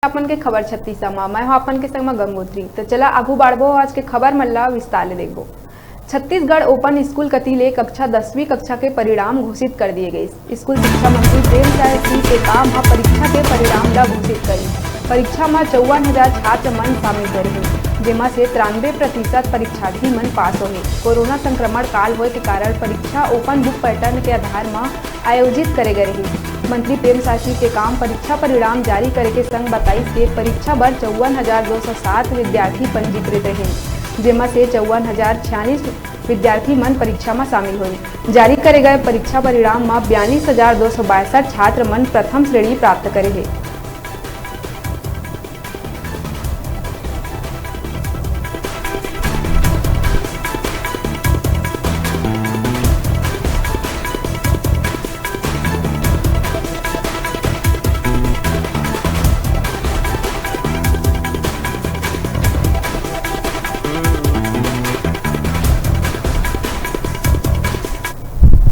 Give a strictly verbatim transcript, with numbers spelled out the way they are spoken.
आपन के खबर छत्तीसा म, मैं हूं आपन के संग म गंगोत्री। त चला आगू बाढ़बो आज के खबर मन ला विस्तार ले देखबो। छत्तीसगढ़ ओपन स्कूल कति ले कक्षा दसवीं कक्षा के परिणाम घोषित कर दिए गइस। स्कूल शिक्षा मंत्री प्रेमसाय सिंह टेकाम ह परीक्षा के परिणाम ला घोषित करिन। परीक्षा म चौवन हजार छात्र मन शामिल होए रहिन, जेमा से तिरानबे प्रतिशत परीक्षार्थी मन पास होए हे। कोरोना संक्रमण काल होए के कारण परीक्षा ओपन बुक पैटर्न के आधार म आयोजित करे गए रहिस। मंत्री प्रेमसाय सिंह टेकाम परीक्षा परिणाम जारी करे के संग बताइस के परीक्षा बर चौवन हजार दो सौ सात विद्यार्थी पंजीकृत रहिन, जेमा से चौवन हजार छियालीस विद्यार्थी मन परीक्षा म शामिल होइस। जारी करे गए परीक्षा परिणाम म बयालीस हजार दो सौ बासठ छात्र मन प्रथम श्रेणी प्राप्त करे हे।